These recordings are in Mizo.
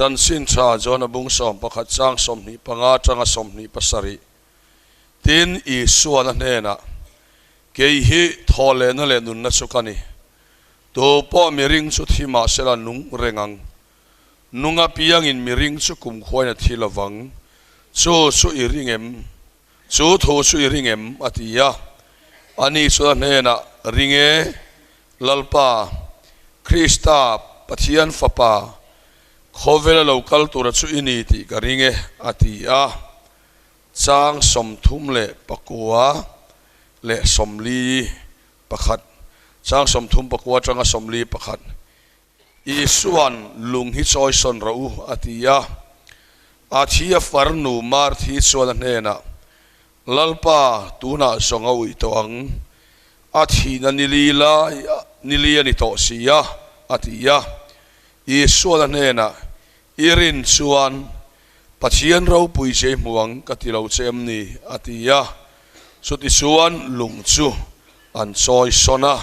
Chanchin tha John-a bung 11 chang 25 atanga 27. Tin, Isuan a hnenah, Kei hi thaw lehna leh nunna chu ka ni. Tu pawh miring chu thi mah sela nung reng ang. Nung apiangin miring chu kumkhuain a thi lovang. Chu chu i ring em? Chu thu chu i ring em? a ti a. Ani chuan a hnenah, Ring e, Lalpa, Krista, Pathian Fapa, khawvela lo kal tura chu i ni tih ka ring e, a ti a. Chang 31, Chang 34 atanga 41. Isua'n, Lung hi chawi sawn rawh u, a ti a. A thi a farnu Marthi chuan a hnenah, Lalpa, tunah zawng a uih tawh ang. A thihna ni li lai ni li a ni tawh si a, a ti a. Isua'n a hnenah, I rin chuan Pathian ropui che i hmu ang ka ti lo che em ni? a ti a. Chutichuan lung chu an chawi sawn a.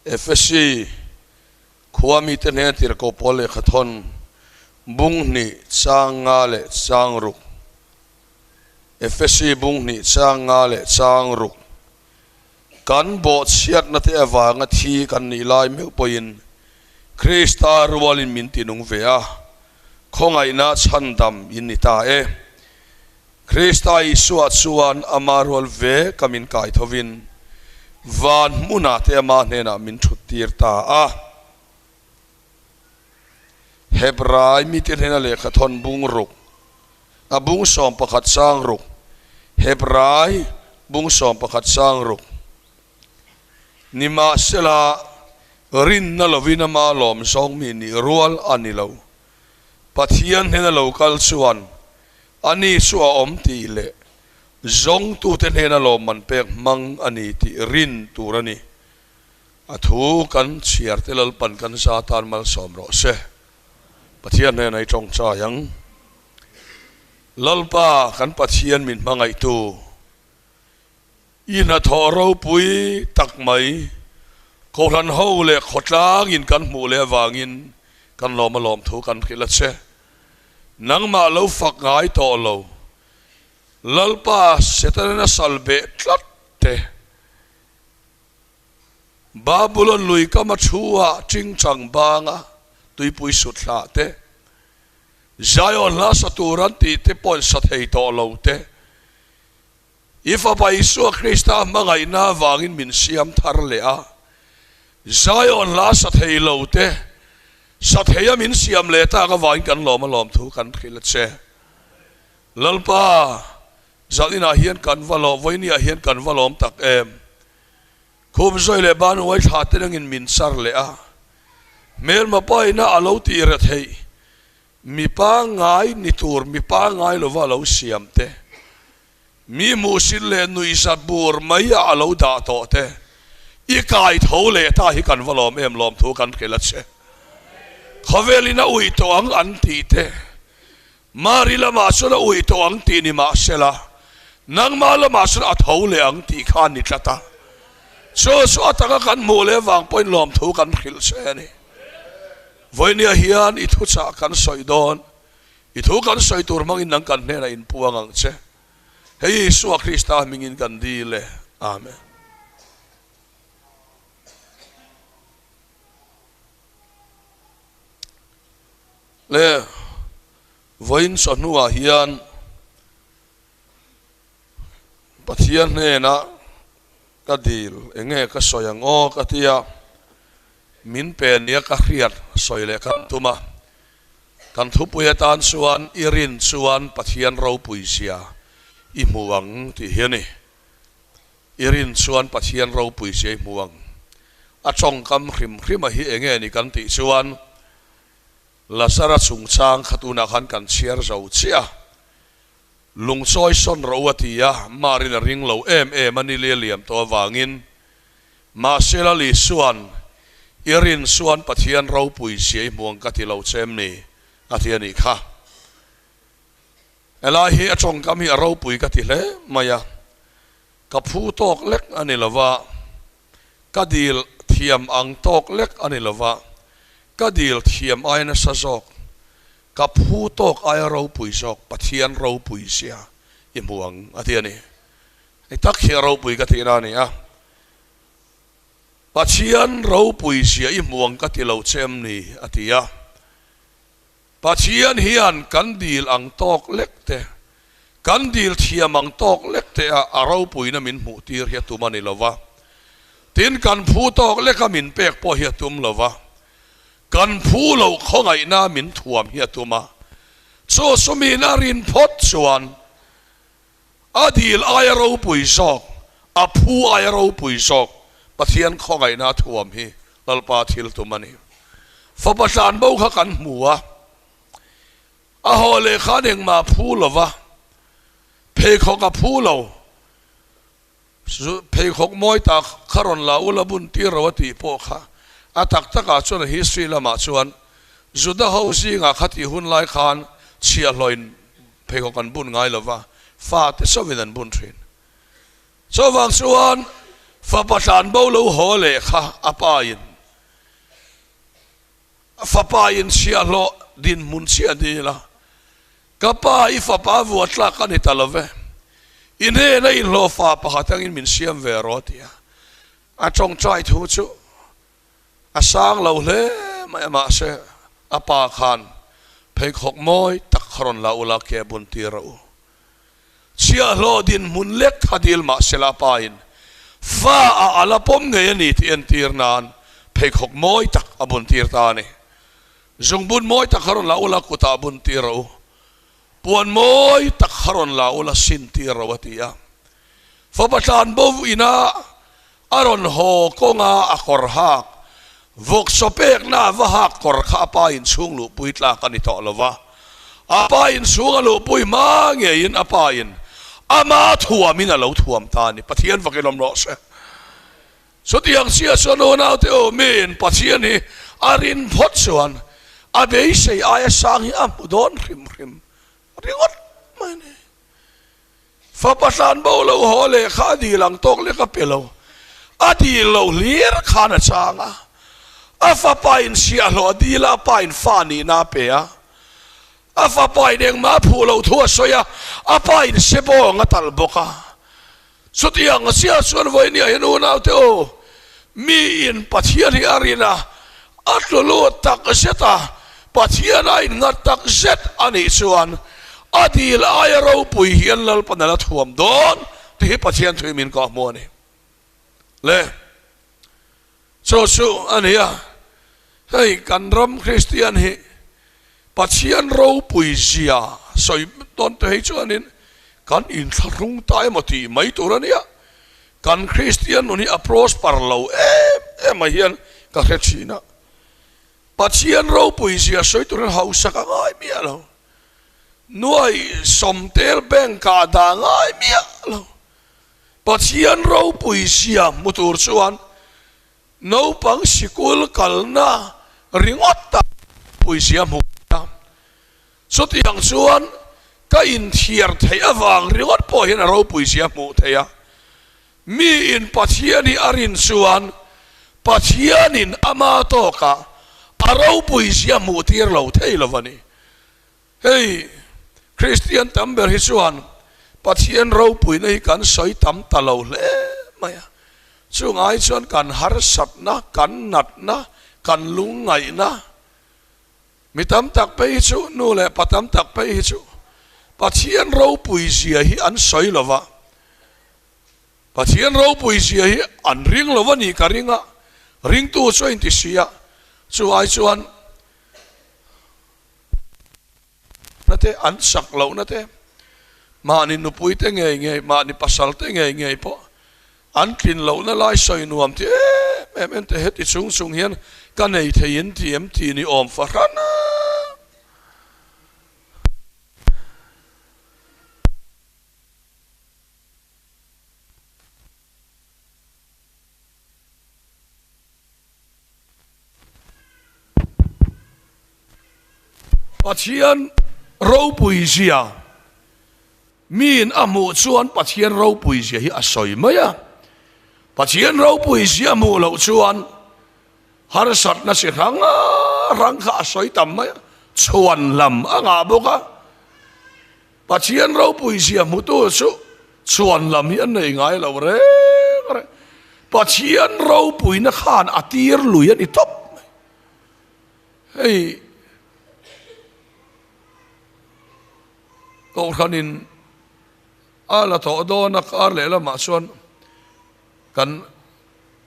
Efesi khua mite hnena tirhkoh pawl lehkha thawn bung hnih chang nga leh chang ruk Efesi bung hnih chang nga leh chang ruk kan bawhchhiatna te avanga thi kan nih lai meuh pawhin Krista rualin min tinung ve a, khawngaihna chhandam in ni ta e. Krista Isua chuan ama rual ve ka min kai thovin van hmunah te ama hnenah min thut tir ta a. Hebrai mite hnena lehkha thawn bung ruk, a bung 11 chang ruk, Hebrai bung 11 chang ruk. Nimahsela, rinna lovin ama lawm zawng mi nih rual a ni lo. Pathian hnena lo kal chuan ani chu a awm tih leh zawngtute hnena lawmman pek hmang a ni tih rin tur a ni. A thu kan chhiar te Lalpan kan za tan malsawm rawh se. Pathian hnena i tawngtai ang. Lalpa kan Pathian min hmangaihtu. I hnathawh ropui tak mai Kohhran ho leh khawtlangin kan hmuh leh avangin kan lawm a lawm thu kan hrilh a che. Nangmah lo fak ngai tawh lo. Lalpa Setanan a sal beh tlat te. Babulon lui kama thu ah chingchang banga tuipui sut hlah te. Zion hla sa tur an tih te pawhin sa thei tawh lo te. I Fapa Isua Krista hmangaihna avangin min siam thar leh a, Zion hla sa thei lo te, sa theia min siam leh tak avangin kan lawm a lawm thu kan hrilh a che. Lalpa, zaninah hian kan va lawm, vawiiniah hian kan va lawm tak em? Khum zawi leh ban uai thla te nangin min char leh a, hmelma paina a lo tih re theih, Mi pangngai ni tur mi pangngai lova a lo siam te, mi hmuhsit leh nuihzat bur mai a a lo dah tawh te, i kai tho leh ta hi kan va lawm em lawm thu kan hrilh a che. Khawvelin a uih tawh ang an tih te, Mari lamah chuan a uih tawh ang tih ni mahsela, nangmah lamah chuan a tho leh ang tih kha a ni tlat a. Chu chu a taka kan hmuh leh vang pawhin lawmthu kan hrilh che a ni. Vawinia hian i thuchah kan sawi dawn, i thu kan sawi tur hmangin nang kan hnenah inpuang ang che. Hei Isua Krista hmingin kan dil e. Amen. Le vawiin chawhnuah hian Pathian hnenah ka dil, enge ka sawi ang aw ka ti a, min pe nia ka hriat sawi leh kan tum a, kan thupui atan chuan i rin chuan Pathian ropui zia i hmu ang tih hi a ni. I rin chuan Pathian ropui zia i hmu ang. A tawngkam hrim hrima hi enge ni kan tih chuan Lazara chungchang kha tunah khan kan chhiar zo chiah a. Lungchawi sawn ro a ti a, Marin a ring lo em em a ni li a liam tawh avangin. Mahse Lali chuan, I rin chuan Pathian ropui zia i hmuang ka ti lo che em ni? a ti a nih kha. Helai hi a tawngkam hi a ropui ka ti hle mai a. Ka phu tawk lek a ni lova, ka dil thiam ang tawk lek a ni lova, ka dil thiam aia nasa zawk, ka phu tawk aia ropui zawk Pathian ropui zia i hmu ang a ti a ni. Hei tak hi a ropui ka tihna a ni a. Pathian ropui zia i hmu ang ka ti lo che em ni? a ti a. Pathian hian kan dil ang tawk lek te, kan dil thiam ang tawk lek te a a ropuina min hmuh tir hi a tum a ni lo va. Tin, kan phu tawk leka min pek pawh hi a tum lo va. Kan phu loh khawngaihna min thuam hi a tum a. Chu sumin a rin phawt chuan a dil aia ropui zawk, a phu aia ropui zawk Pathian khawngaihna a thuam hi Lalpa thil tum a ni. Fapa tlanbo kha kan hmu a, a haw leh khan engmah a phu lo va, pheikhawk a phu lo, pheikhawk mawi tak kha rawn la ula bun tir ro a tih pawh kha a tak takah chuan a history lamah chuan Juda ho zingah kha tih hun lai khan chhiahhlawin pheikhawk an bun ngai lo va, fate chauhin an bun thin. Chuvang chuan fapa tlanbo lo haw leh kha a pa in fapa in chhiahhlawh dinhmun chiah dil a, Ka pa i fapa vuah tlak a ni ta lo ve, i hnena inhlawh fa pakhat angin min siam ve rawh a ti a. A tawngtai thu chu a sang lo hle mai a, mahse a pa khan pheikhawk mawi tak kha rawn la ula ke bun tir rawh u. Chhiahhlawh dinhmun lek kha dil mah sela pa in fa a ala pawm ngei a ni tih entir nan pheikhawk mawi tak a bun tir ta a ni. Zungbun mawi tak kha rawn la ula kutah bun tir rawh u. Puan mawi tak kha rawn la ula sin tir rawh a ti a. Fapa tlan bo ina a rawn haw kawnga a kawr hak, vawksaw pekna a va hak kawr kha a pa inchhung luhpui tlak a ni tawh lo va. A pa inchhung a luhpui hma ngeiin a pa in ama thuamin a lo thuam ta a ni. Pathian vakin awm rawh se. Chutiang chiah chuan unaute aw miin Pathian hi a rin phawt chuan a beisei aia sang hi a hmu dawn hrim hrim ringawt mai a ni. Fapa hlan bo lo haw leh kha a dil ang tawk lek a pe lo. A dil loh hlir khan a chang a. A fapa in siahhlawh a dil a, a pa in fa nihna a pe a. A fapa in engmah a phuh loh thu a sawi a, a pa in sebawng a talh bawk a. Chutiang chiah chuan vawinia hian unaute aw, mi in Pathian hi a rin a, a tlu lut tak zet a, Pathian a innghat tak zet a nih chuan a dil aia ropui hian Lalpan a la thuam dawn tih hi Pathian thui min kawh hmu a ni. Le, chu chu a ni a, hei kan ram Kristian hi Pathian ropui zia sawi dawn te hei chuanin kan inthlahrung ta emaw tih mai tur a nia, kan Kristian nun hi a prosper lo em em mai hian ka hre thin a. Pathian ropui zia sawi turin hausak a ngai miah lo. Nuai sawmtel bank ah dah ngai miah lo. Pathian ropui zia hmu tur chuan naupang sikul kalna ringawt ah ropui zia hmu a. Chutiang chuan ka inthiar theih avang ringawt pawh hian a ropui zia hmuh theih a. Miin Pathian hi a rin chuan Pathianin ama tawkah a ropui zia hmuh tir lo thei lo a ni. Hei Kristian tam ber hi chuan Pathian ropuina hi kan sawi tam ta lo hle mai a. Chungai chuan kan harsatna, kan natna, kan lungngaihna, Mi tam tak phei hi chu, nu leh pa tam tak phei hi chu Pathian ropui zia hi an sawi lo va, Pathian ropui zia hi an ring lo a ni ka ring a, ringtu chu a inti si a, chu ai chuan na te an sak lohna te, mahni nupui te ngei ngei, mahni pasal te ngei ngei pawh An tlin lohna lai sawi nuam ti em em en te heti chung chung hian ka nei thei in ti em ti ni awm fahran a. Pathian ropui zia. Miin a hmuh chuan Pathian ropui zia hi a sawi mai a, Pathian ropui zia a hmuh loh chuan harsatna chi hrang hrang kha a sawi tam mai a, chhuan lam a ngah bawk a. Pathian ropui zia hmutu chu chhuan lam hi an nei ngai lo reng reng. Pathian ropuina khan a tir lui a ni tawp mai. Hei Kohhranin a la tawh dawn a, kar leh lamah chuan kan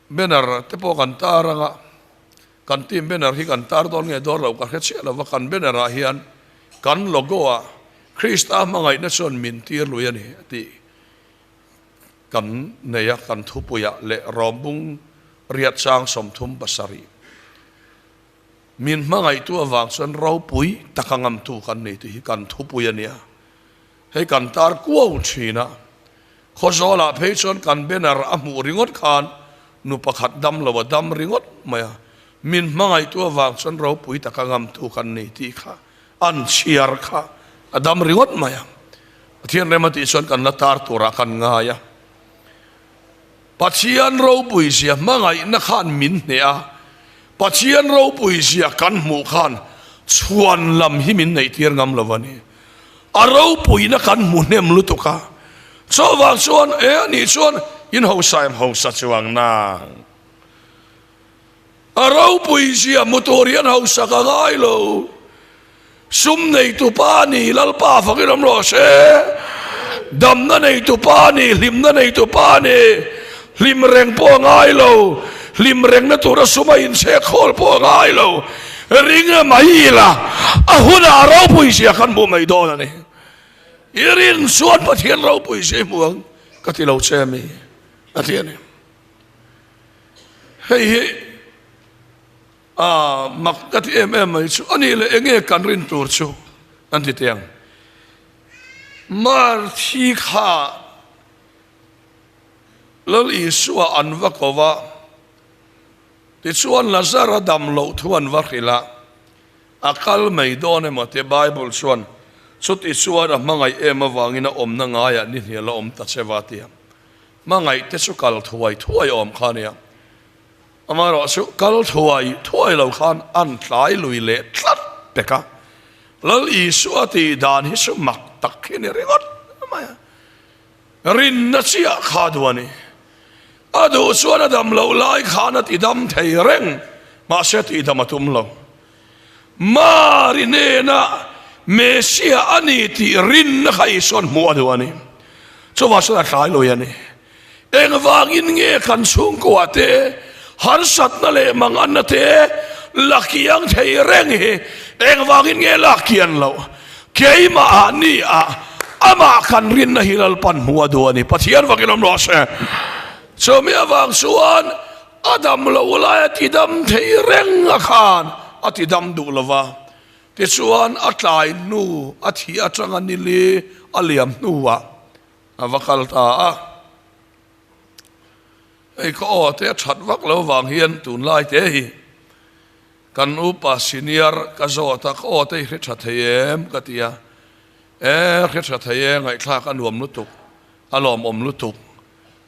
banner te pawh kan tar ang a, kan team banner hi kan tar dawn nge dawn lo ka hre chiah lo va, kan banner ah hian kan logo ah Krista hmangaihna chuan min tir lui a ni tih kan nei a, kan thupuiah leh rawmbung riat chang 37. Min hmangaihtu avang chuan ropui taka ngamtu kan ni tih hi kan thupui a nia. Hei kan tar kuau thin a, Khawzawlah phei chuan kan banner a hmuh ringawt khan nu pakhat dam lo a dam ringawt mai a, min hmangaihtu avang chuan ropui taka ngamtu kan ni tih kha an chhiar kha a dam ringawt mai a. Pathian rem a tih chuan kan la tar turah kan ngai a. Pathian ropuizia hmangaihna khan min hneh a, Pathian ropuizia kan hmuh khan chhuan lam hi min neihtir ngam lo a ni. A ropuina kan hmu hnem lutuk a, chuvang chuan e a nih chuan in hausa em hausa chuang nang. A ropui zia hmu tur hian hausa ka ngai lo. Sum neitu pa ni Lalpa fakin awm rawh se. Damna neitu pa ni, hlimna neitu pa ni, hlim reng pawh a ngai lo. Hlim rengna tura sum a inchhek khawl pawh a ngai lo. Ring mai ila, a hunah a ropui zia kan hmuh mai dawn a ni. I rin chuan Pathian ropui zia i hmu ang ka ti lo che mi a ti a ni. Hei hi a mak ka ti em em mai chu a nih leh enge kan rin tur chu an ti teh ang. Marthi kha Lal Isua an va ko va, tichuan Lazara dam loh thu an va hrilh a, a kal mai dawn emaw tia Bible chuan chuti chuan a hmangaih em avangin a awmna ngaiah ni hnial a awm ta che va tia. Hmangaih te chu kal thuai thuai awm kha nia. Amaherawh chu kal thuai thuai lo khan an tlai lui leh tlat pek a. Lal Isua tih dan hi chu mak tak hi ni ringawt mai a. Rinna chiah kha duh a ni. A duh chuan a dam loh lai khan a ti dam thei reng, mahse tih dam a tum lo. Mari hnena Messiah a ni tih rinna kha Isua'n hmuh a duh a ni. Chuvang chuan a tlai lui a ni. Engvangin nge kan chhungkua te harsatna leh manganna te la kiang thei reng hi engvangin nge la kian loh? Keimah ah ni ah amah kan rinna hi Lalpan hmuh a duh a ni. Pathian vakin awm rawh se. Chumi avang chuan A dam lo lai a ti dam thei reng a khan a ti dam duh lo va. Tichuan a tlai hnu a thih atanga nili a liam hnuah a va kal ta a. Hei ka aw te a that vak lo vang hian tunlai te hi kan upa senior ka zawt a, ka aw te hi hre tha thei em ka ti a. E hre tha thei e ngaihthlak a nuam lutuk, a lawmawm lutuk.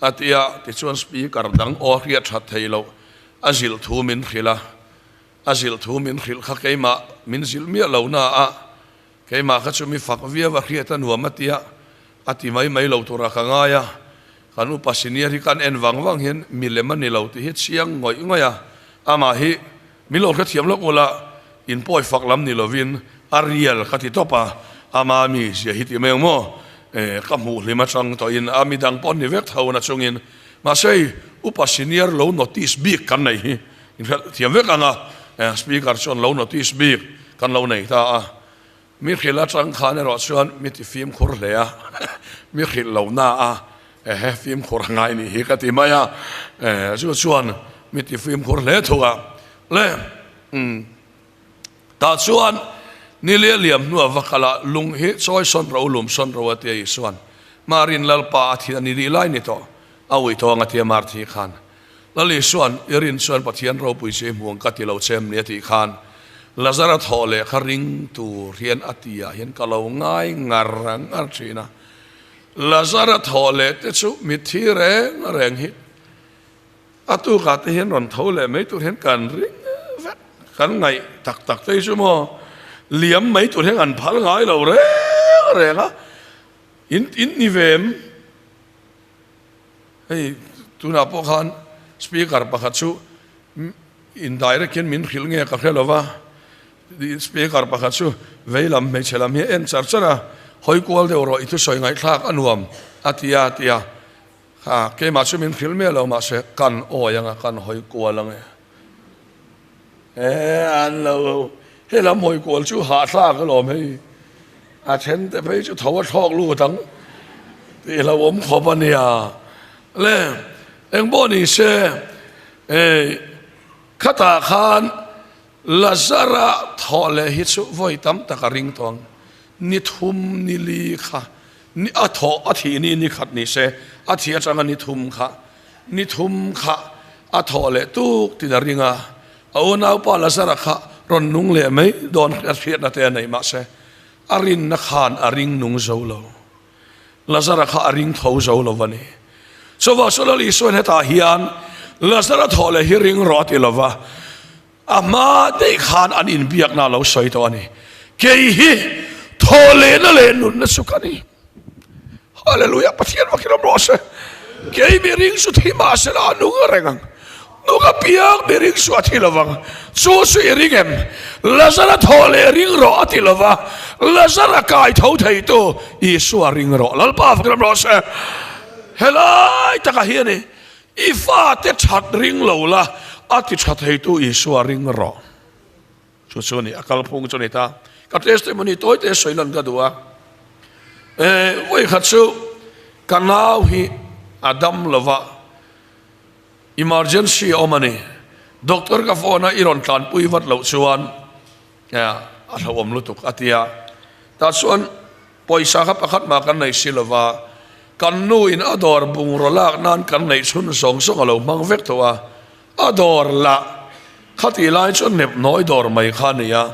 A ti a, tichuan speaker dang aw hriat that thei loh a zilh thu min hrilh a, a zilh thu min hrilh kha keimah min zilh miah lo na a, keimah kha chu mi fak viau a hriat a nuam a ti a, a ti mai mai lo tura ka ngai a, kan upa senior hi kan en vang vang hian milem a ni lo tih hi chiang ngawih ngawih a, amah hi min lo hrethiam lawk ula in pawi fak lam ni lovin a real ka ti tawp a, ama mi zia hi ti mai ang maw? Eh, ka hmuh hlim atang tawhin a midang pawh ni vek tho na chungin mahse hei upa senior lo notice bik kan nei hi in hriat thiam vek ang a, eh speaker chuan lo notice bik kan lo nei ta a, mi hrilh atang khan erawh chuan mi ti fimkhur hle a, mi hrilh lo na a, ehe fimkhur a ngai nih hi ka ti mai a, eh chu chuan mi ti fimkhur hle thung a, le umm. Tah chuan ni leh liam hnuah va kal a, lung hi chawi sawn ro, lum sawn ro a ti a Isua'n. Marin Lalpa a thi a ni lih lai ni tawh, a ui tawng a ti a Marthi khan. Lal Isua'n, I rin chuan Pathian ropui che i hmu ang ka ti lo che em ni a tih khan Lazara thawh leh kha ring tur hian a ti ah hian ka lo ngai ngar ngar thin a. Lazara thawh leh te chu mitthi reng reng hi a tukah te hian rawn tho leh mai tur hian kan ring vek, kan ngaih tak tak te hi chu maw liam mai tur hian kan phal ngai lo reng reng a, in in ni ve em? Hei tunah pawh khan speaker pakhat chu indirect hian min hrilh nge ka hre lo va, Speaker pakhat chu vei lam hmeichhe lam hi a en char char a, hawi kual deuh rawh i thusawi ngaihthlak a nuam a ti a ti a, kha keimah chu min hrilh miah lo mahse kan awi anga kan hawi kual ang e. E an lo he lam hawi kual chu hahthlak alawm hei a then te phei chu tho a thlawk lut ang tih lo awm khawp a nia le engpawh ni se e khatah khan Lazara thawh leh hi chu vawi tam tak a ring tawh ang. Ni thum ni li kha ni a thawh a thih ni ni khat ni se, a thih atanga ni thum kha ni thum kha a thawh leh tuk tin a ring a. A unaupa Lazara kha rawn nung leh mai dawn a hriatna te a neih mahse a rinna khan a ring nung zo lo. Lazara kha a ring tho zo lo va ni. Chuvang chu Lal Isuain hetah hian Lazara thawh leh hi ring rawh a ti lo va, a hma daih khan an inbiakna a lo sawi tawh a ni. Kei hi thawh lehna leh nunna chu ka ni. Hallelujah! Pathian vakin awm rawh se. Kei mi ring chu thi mah se la a nung reng ang. Nung apiang mi ring chu a thi lovang. Chu chu i ring em? Lazara thaw leh ring rawh a ti lova, Lazara kai tho thei tu Isua ring rawh. Lalpa fak ram rawh se. Helai takah hian i i fate that ring lo la, a ti tha thei tu Isua ring rawh. Chu chu a ni, a kalphung chu a ni ta. Ka testimony tawi te sawi lan ka duh a. Eh, vawikhat chu ka nau hi a dam lova, Emergency a awm a ni. Doctor ka phone a, i rawn tlanpui vat loh chuan a hlauhawm lutuk a ti a. Tah chuan pawisa kha pakhat mah kan nei si lova, kan nu in a dawr bungraw lak nan kan neih chhun zawng zawng a lo hmang vek tawh a. A dawr lah khatih lai chuan nepnawi dawr mai kha a ni a,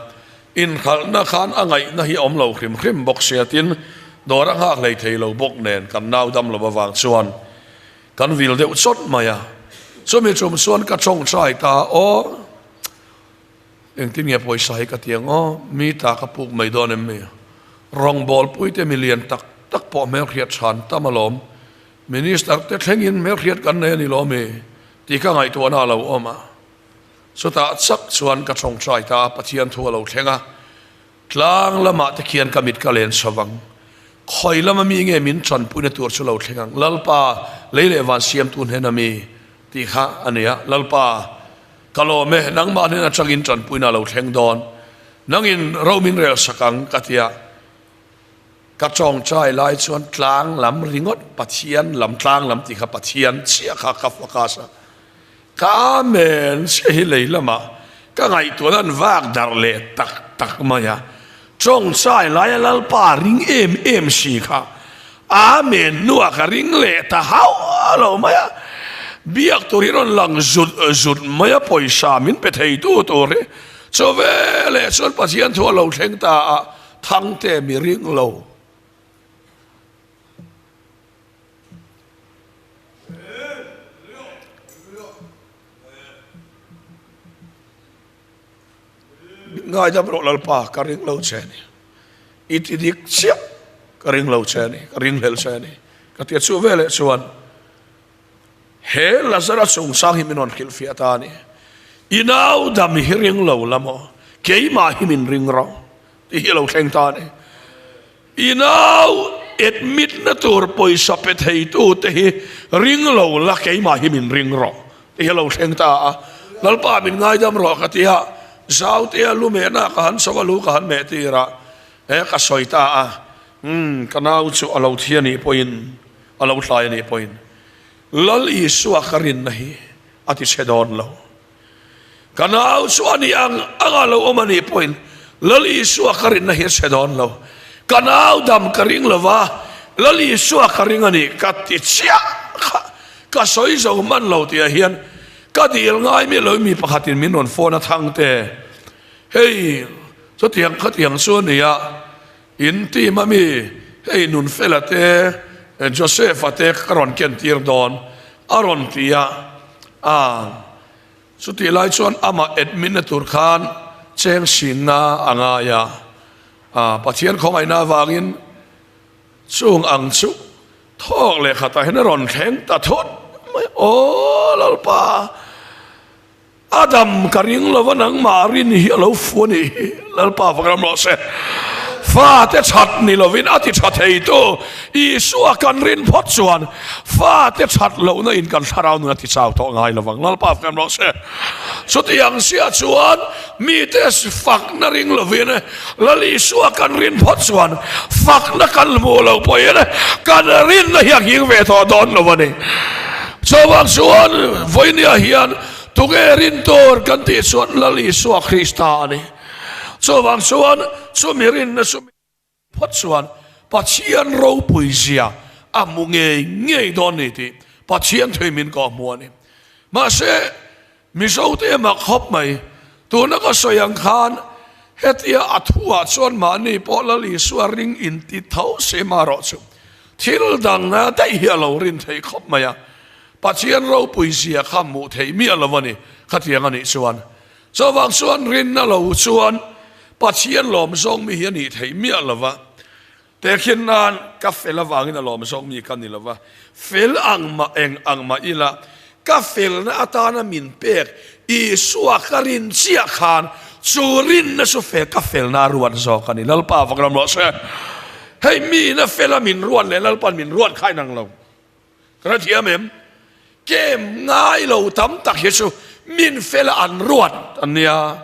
inhralhna khan a ngaihna hi a awm lo hrim hrim bawk sia tin dawr a nghak hlei thei lo bawk nen kan nau dam lo avang chuan Kan vil deuh chawt mai a, chumi tum chuan ka tawngtai ta a, aw engtin nge pawisa hi ka ti ang aw, mi ta ka puk mai dawn em mi? Rawngbawlpui te milian tak tak pawh hmelhriat chhan tam alawm, Minister te thlengin hmelhriat kan nei a ni lawm i tih ka ngaihtuahna a lo awm a, chutah chak chuan ka tawngtai ta a, Pathian thu a lo thleng a, Tlang lamah te khian ka mit ka len chho vang. Khawi lama mi nge min tanpuina tur chu lo thleng ang? Lalpa, lei leh van siamtu hnena mi tih kha a ni a. Lalpa, ka lawm e, nangmah hnen atangin tanpuina a lo thleng dawn. Nangin ro min rel sak ang, ka ti a. Ka tawngtai lai chuan tlang lam ringawt Pathian lam, tlang lam tih kha Pathian chiah kha ka focus a. Ka amen chiah hi lei lamah ka ngaihtuahna an vak darh leh tak tak mai a, tawngtai laia Lalpa ring em em si kha amen hnuah ka ring leh ta hauh lo mai a, biak tur hi rawn lang zut zut mai a, pawisa min pe thei tu tur hi chu veleh chuan Pathian thu a lo thleng ta a, Thangte mi ring lo. Ngaidam rawh Lalpa ka ring lo che ni. I ti dik chiah ka ring lo che ni, ka ring hlel che ni. Ka tia chu veleh chuan he Lazara chungchang hi min rawn hrilhfiah ta a ni. I nau dam hi ring lo la maw, keimah hi min ring rawh tih hi a lo thleng ta a ni. I nau admit na tur pawisa pe thei tu te hi ring lo la keimah hi min ring rawh ti hi a lo thleng ta a, Lalpa min ngaidam rawh ka ti a, Zautea lu mehna ka han chho a lu ka han meh tir a, he ka sawi ta a, umm ka nau chu a lo thi a nih pawhin a lo tlai a nih pawhin Lal Isua ka rinna hi a ti chhe dawn lo. Ka nau chu a nih ang anga lo awm a nih pawhin Lal Isua ka rinna hi a chhe dawn lo. Ka nau dam ka ring lo va, Lal Isua ka ring a nih ka ti chiah kha ka sawi zo hman lo tihah hian ka dil ngai miah lo mi pakhatin min rawn phone a thang te. Hei chutiang khatiang chu a ni a, in team a mi hei Nunfela te. Joseph-a te ka rawn ken tir dawn a rawn ti a, a chutih lai chuan amah admit na tur khan cheng sinna a ngai a, a Pathian khawngaihna avangin chung ang chu thawk leh khatah hian a rawn thleng ta thut mai aw Lalpa. Adam ka ring lova nangmah rin hi a lo fu a nih hi, Lalpa fak ram rawh se. Fate that ni lovin a ti tha thei tu Isua kan rin phawt chuan fate that lohna in kan thlarau nun a ti chau tawh ngai lovang, Lalpa fak ram rawh se. Chutiang sia chuan mite fakna ring lovin Lal Isua kan rin phawt chuan fakna kan hmuh loh pawhin kan rinna hi a nghing ve tawh dawn lo a ni. Chuvang chuan vawinia hian tunge rin tur kan tih chuan Lal Isua Krista a ni. Chuvang chuan chumi rinna chu phawt chuan Pathian ropui zia a hmu ngei ngei dawn ni tih Pathian thui min kawh hmu a ni. Mahse, Mizote a mak khawp mai. Tuna ka sawi ang khan hetia a thuah chuan mahni pawh Lal Isua ring inti tho se marawh chu thil dang daih hi a lo rin theih khawp mai a. Pathian ropui zia kha hmuh theih miah lo a ni khatiang a nih chuan. Chuvang chuan rinna lo chuan Pathian lawm zawng mi hi a nih theih miah lo va. Tehkhin nan ka fel avangin a lawm zawk mi ka ni lo va, fel ang mah eng ang mah ila ka felna atana min pek Isua ka rin chiah khan chu rinna chu fel ka felna a ruat zawk a ni. Lalpa vak ram rawh se. Hei miin a fela min ruat leh Lalpa'n min ruat kha inang lo. Ka hrethiam em? Kem ngai lo tam tak hi chu min fela an ruat an nia.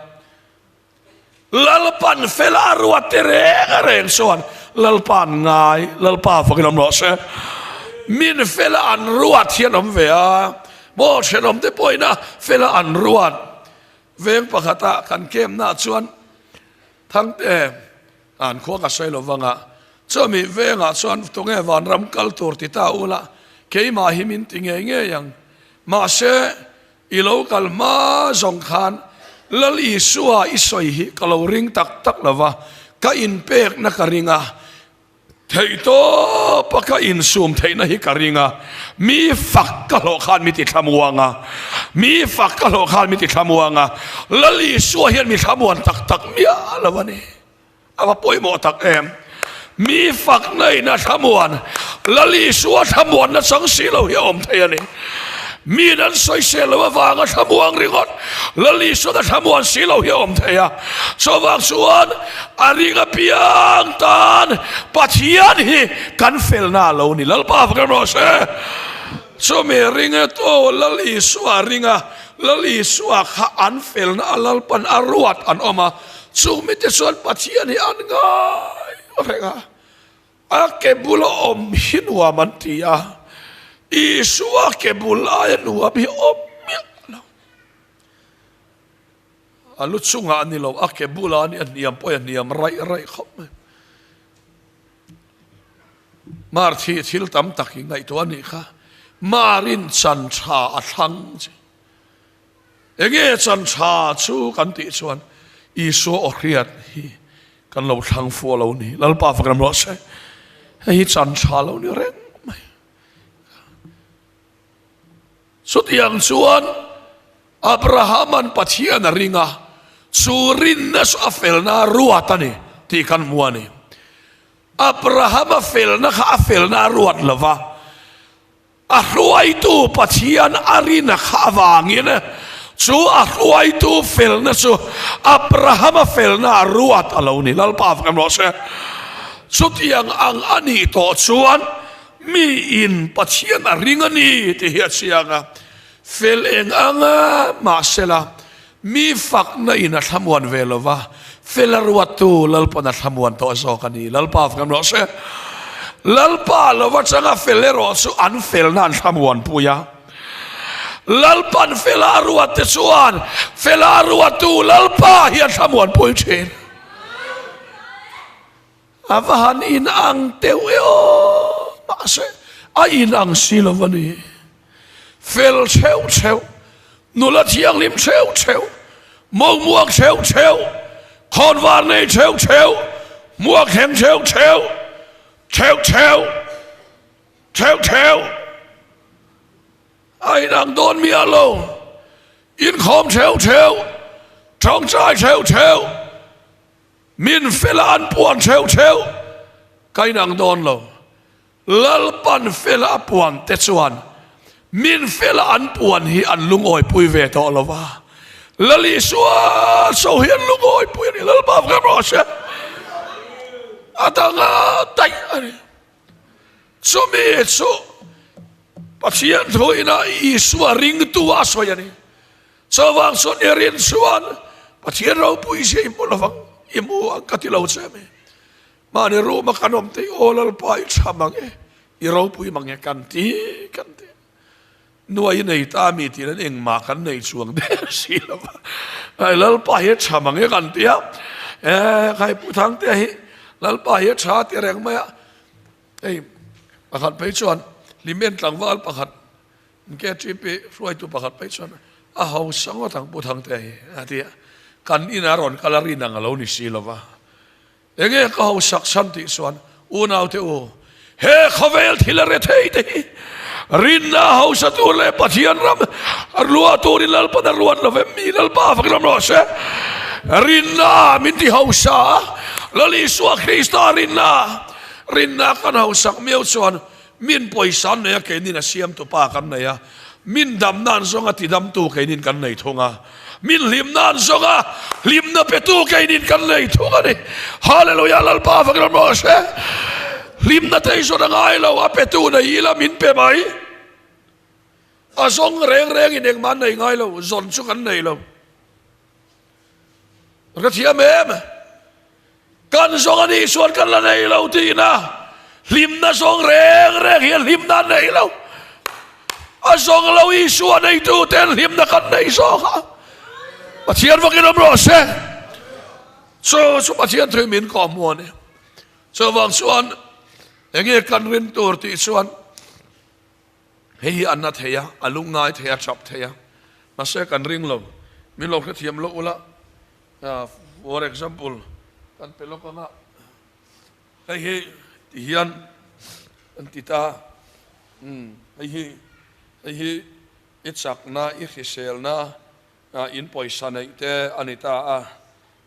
Lalpan fel a ruat te reng a reng chuan Lalpa'n ngai, Lalpa fakin awm rawh se. Min fel a an ruat hian awm ve a, maw thenawm te pawhin a fel a an ruat. Veng pakhata kan kemna chuan Thangte an khua ka sawi lo vanga, chumi vengah chuan tunge vanram kal tur ti ta ula, keimah hi min ti ngei ngei ang. Mahse, I lo kal hma zawng khan Lal Isua i sawi hi ka lo ring tak tak lo va, ka inpekna ka ring a, theihtawpa ka insum theihna hi ka ring a, mi fak ka hlawh khan mi ti thlamuang a, mi fak ka hlawh khan mi ti thlamuang a, Lal Isua hian mi thlamuan tak tak miah lo a ni. A va pawimawh tak em! Mi fakna in a thlamuan, Lal Isua thlamuanna chang si lo hi a awm thei a ni. Miin an sawisel lo avanga thlamuang ringawt, Lal Isuan a thlamuan si lo hi a awm thei a. Chuvang chuan a ring apiang tan Pathian hi kan felna a lo ni. Lalpa fak em rawh se. Chumi ringetu Lal Isua ringa Lal Isua kha an felna a Lalpan a ruat an awm a. Chung mite chuan Pathian hi an ngai reng a, a ke bula awm hi nuam an ti a, Isua ke bul aia nuam hi awm miah lo. A lu chungah a ni lo, a ke bulah a ni, a hniam pawh hi a hniam raih raih khawp mai. Mar thi thil tam tak hi ngaihtuah a nih kha, Marin chan tha a thlang che. Enge chan tha chu kan tih chuan Isua aw hriat hi kan lo thlang fuh lo ni. Lalpa fak ram rawh se. Hei hi chan tha lo ni reng mai. Chutiang chuan Abraham-an Pathian a ring a, chu rinna chu a felna ruat a ni tih kan hmu a ni. Abraham-a felna kha a felna a ruat lo va. A hruaitu Pathian a rin a kha avangin chu a hruaitu felna chu Abrahama felna a ruat a lo ni. Lalpa fak em rawh se. Chutiang ang a nih tawh chuan mi in Pathian a ring a ni tih hi a chiang a. Fel eng anga mahsela mi fakna in a thlamuan ve lo va, fel a ruattu Lalpa'n a thlamuan tawh zawk a ni. Lalpa fak em rawh se. Lalpa lo atanga fel erawh chu an felna an thlamuan pui a. Lalpa'n fela a ruat te chuan fela a ruattu Lalpa hi a thlamuan pui thin. A va han inang teuh e aw, mahse a inang si lo a ni. Fel theuh theuh, nula thianghlim theuh theuh, mawngmuak theuh theuh, khawnvar nei theuh theuh, hmuak thleng theuh theuh, theuh theuh. Theuh theuh a inang dawn miah lo. Inkhawm theuh theuh, tawngtai theuh theuh, min fela an puan theuh theuh ka inang dawn lo. Lalpan fela a puan te chuan min fela an puan hi an lungawipui ve tawh lo va. Lal Isua so hi an lungawipui a ni. Lalpa vek rawh se. A danga daih a ni. Chumi chu Pathian thuina Isua ringtu a sawi a ni. Chuvang chuan i rin chuan Pathian ropui zia i hmu lovang, i hmu ang ka ti lo che a mi. Mahni ruma kan awm te aw Lalpa i tha mang e, i ropui mang e kan ti kan ti. Nuai i nei ta mi tiin an engmah kan nei chuang der si lo va. Ai Lalpa hi a tha mang e kan ti a, e khai Pu Thangtea hi Lalpa hi a tha ti reng mai a. Hei pakhat phei chuan Hlimen tlangval pakhat KTP hruaitu pakhat phei chuan a hausa ngawt ang Pu Thangtea hi a ti a, kan inah rawn kal a rin ang a lo ni si lo va. Enge ka hausak chhan tih chuan unaute u, he khawvel thil a rethei te hi rinna hausa tur leh Pathian ram lua turin Lalpan a ruat lo vem mi Lalpa fak ram rawh se. Rinna min ti hausa a, Lal Isua Krista rinna, rinna kan hausak miau chuan min pawisa an nei a, keinin a siamtu pa kan nei a, min damna an zawnga tidamtu keinin kan nei thung a, min hlimna an zawnga hlimna petu keinin kan nei thung a ni. Hallelujah Lalpa fak ram rawh se. Hlimna te hi zawn a ngai lo, a petu nei ila min pe mai. A zawng reng rengin engmah an nei ngai lo, zawn chu kan nei lo. Ka thiam em? Kan zawng a nih chuan kan la nei lo tihna hlimna zawng reng reng hian hlimna an nei lo. A zawng lo Isua neitu ten hlimna kan nei zawk a. Pathian vakin awm rawh se. Chu chu Pathian thui min kawh hmu a ni. Chuvang chuan enge kan rin tur tih chuan Hei hi a na thei a, a lungngai thei a, a tap thei a, mahse kan ring lo. Min lo hrethiam loh ula, for example, kan pe lawk anga hei hi ti hian an ti ta, hei hi, hei hi i chakna, i hriselna, in pawisa neih te a ni ta a,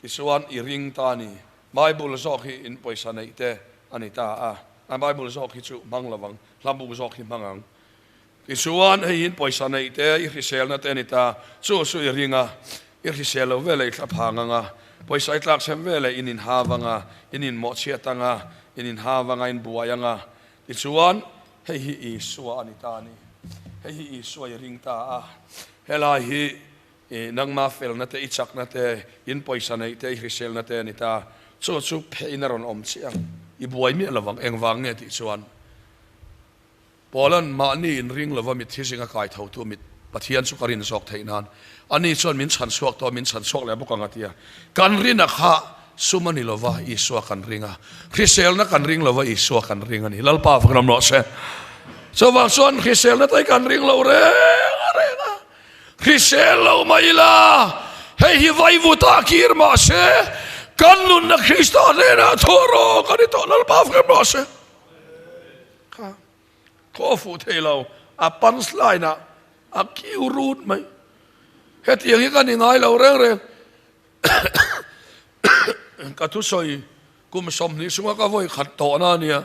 tichuan i ring ta a ni. Bible zawk hi in pawisa neih te a ni ta a, a Bible zawk hi chu hmang lovang. Hla buk zawk hi hmang ang. Tichuan, hei hi pawisa neih te, i hriselna te a ni ta. Chu chu i ring a, i hrisel lo veleh i thla phang ang a, pawisa i tlak chhem veleh in inhav ang a, in inmawhchhiat ang a, in inhav ang a, in buai ang a. Tichuan, hei hi Isua a ni ta a ni. Hei hi Isua i ring ta a. Helai hi i nangma felna te, i chakna te, in pawisa neih te, i hriselna te a ni ta. Chu chu phehin a rawn awm chiah ang. I buai miah lovang, engvang nge tih chuan Paula'n mahni inring lova mitthi zinga kai thotu mit Pathian chu ka rin zawk theih nan ani chuan min chhan chhuak tawh, min chhan chhuak leh bawk ang a ti a. Kan rina kha sum a ni lova Isua kan ring a, hriselna kan ring lova Isua kan ring a ni. Lalpa fak ram rawh se. Chuvang chuan hriselna te hi kan ring lo reng a reng a. Hrisel lo mah ila, hei hi vaivutah kir mah se, kan nunna Krista hnenah thaw rawh kan i tawh Lalpa fem rawh se. Kha khaw fuh thei lo, a punch line ah a kiu rut mai. Hetiang hi ka ni ngai lo reng reng. Ka thusawi kum 20 chunga ka vawi khat tawhna a nia.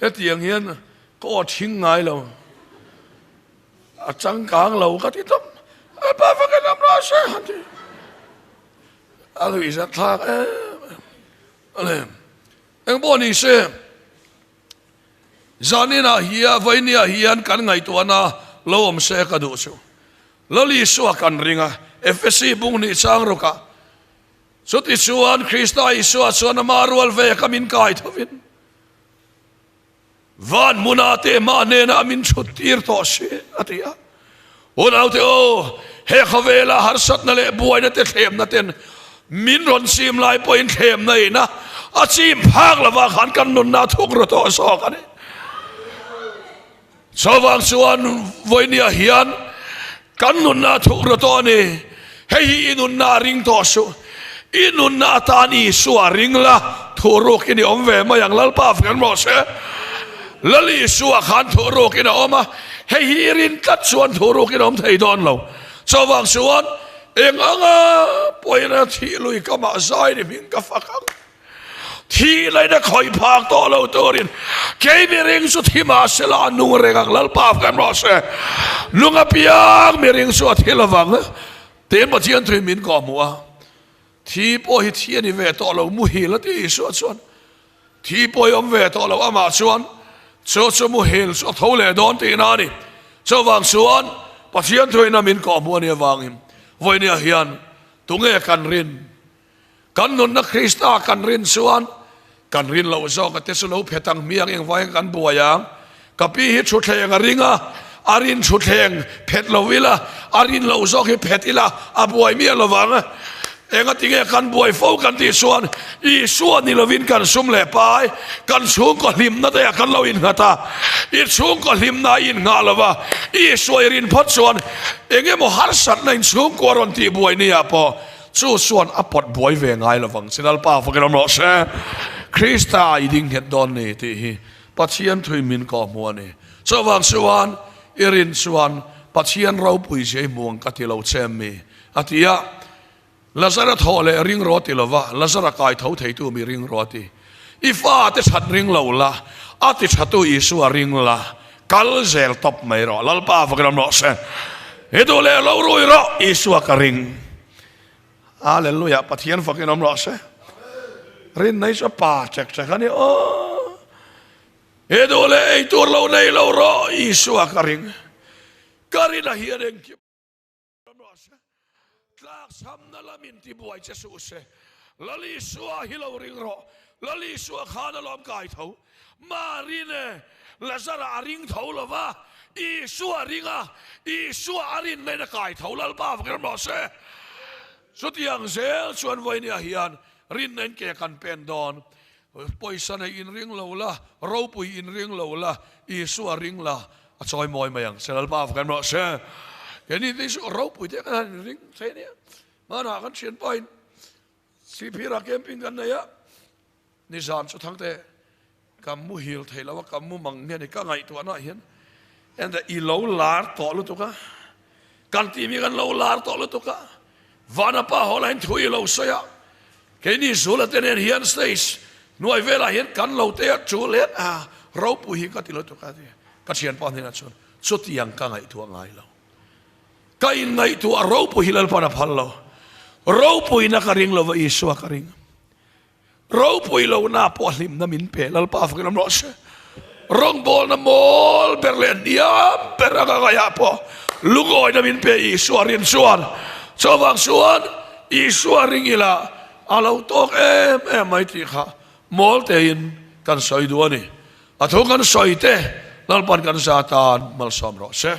Hetiang hian ka aw thing ngai lo. A changkang lo ka ti tawp. A pa va ka lam ra se han ti. A lui zat thlak em em. Ale. Eng pawh ni se. Zanin ah hian vawinia hian kan ngaihtuahna lo awm se ka duh chu. Lal Isua kan ring a, Efesi bung nih chang rukah chutichuan Krista Isua chuan ama rual ve ka min kai thovin van hmuna te mah hnenah min chhut tir tawh si a ti a. Unaute aw, he khawvela harsatna leh buaina te thlemna ten min rawn chim lai pawhin thlemna ina a chim phak lovah khan kan nunna thuk ru tawh zawk a ni. Chuvang chuan vawinia hian kan nunna a thuk ru tawh a ni. Hei hi i nunna a ring tawh suh. I nunna atan Isua ring la, thu ruk i ni awm ve mai ang. Lalpa fak an rawh se. Lal Isua khan thuhrukin a awm a, hei hi i rin tlat chuan thuhrukin a awm thei dawn lo. Chuvang chuan eng anga pawina thih lui ka mah zai ni hming ka fak ang. Thih laina khawih phak tawh lo turin kei miring chu thi mah se la a nung reng ang Lalpa kan rawh se. Nung apiang miring chu a thi lovang. Tiin Pathian thuin min kawhhmuh a. Thi pawh hi thi a ni ve tawh lo, muhil a ti Isua chuan. Thi pawh hi awm ve tawh lo, amah chuan chu chu muhil chu a tho leh dawn tihna a ni. Chuvang chuan Pathian thuina min kawhhmuh a nih avangin vawinia hian tunge kan rin? Kan nunna Krista kan rin chuan kan rin loh zawk a te chu lo phet ang hmiang engvangin kan buai ang. Ka pi hi thutthleng a ring a, a rin thutthleng phet lo ila, a rin loh zawk hi phet ila a buai miah lo vang. Engatinge kan buai fo kan tih chuan Isua ni lovin kan sum leh pai, kan chhungkaw hlimna te ah kan lo innghat a, i chhungkaw hlimna a innghah lo va, Isua i rin phawt chuan engemaw harsatna in chhungkua rawn tih buai ni ah pawh Chu chuan a pawt buai ve ngai lovang che Lalpa fakin awm rawh se. Krista i ding nghet dawn ni tih hi Pathian thui min kawh hmu a ni. Chuvang chuan i rin chuan Pathian ropui zia i hmu ang ka ti lo che em mi? A ti a. Lazara thawh leh ring rawh ti lova Lazara kai tho theitu mi ring rawh a ti. I fate that ring lo la, a ti thatu Isua ring la, kal zel tawp mai rawh. Lalpa fakin awm rawh se. I duh leh lo rui rawh, Isua ka ring. Hallelujah, Pathian fakin awm rawh se. Rin nei chu pa chek chek a ni aw. I duh leh ei tur lo nei lo rawh, Isua ka ring. Ka rin a hian engkim. Tlakchhamna lamin tibuai che suh se. Lal Isua hi lo ring rawh. Lal Isua khan a lawm kai tho. Marine Lazara a ring tho lo va, Isua a ring a, Isua a rinna in a kai tho. Lalpa vak ram rawh se. Chutiang zel chuan vawinia hian rinna in ke kan pen dawn. Pawisa nei in ring lo la, ropui in ring lo la, Isua ring la, a chawi mawi mai ang che. Lalpa vak ram rawh se. Keini te chu ropui te kan han in ring thei ania. Hmanah kan thianpa in Sihphirah camping kan nei a, nizan chu Thangte ka muhil thei lo a, ka mu mang nge ni ka ngaihtuahna ah hian enda i lo lar tawh lutuk a, kan tih mi kan lo lar tawh lutuk a, Vanapa haw lahin thu i lo sawi a, keini Zula te nen hian stage hnuai velah hian kan lo te a chu let a, ropui hi ka ti lutuk a ti ka thianpa hnenah chuan chutiang ka ngaihtuah ngai lo. Ka inngaihtuah ropui hi Lalpan a phal lo. Ropuina ka ring lova Isua ka ring. Ropui lohna pawh hlimna min pe Lalpa fakin awm rawh se. Rawngbawlna mawl ber leh hniam ber anga ngaihah pawh lungawina min pe Isua rin chuan. Chuvang chuan Isua ring ila a lo tawk em em mai tih kha mawl tein kan sawi duh a ni. A thu kan sawi te Lalpan kan za tan malsawm rawh se.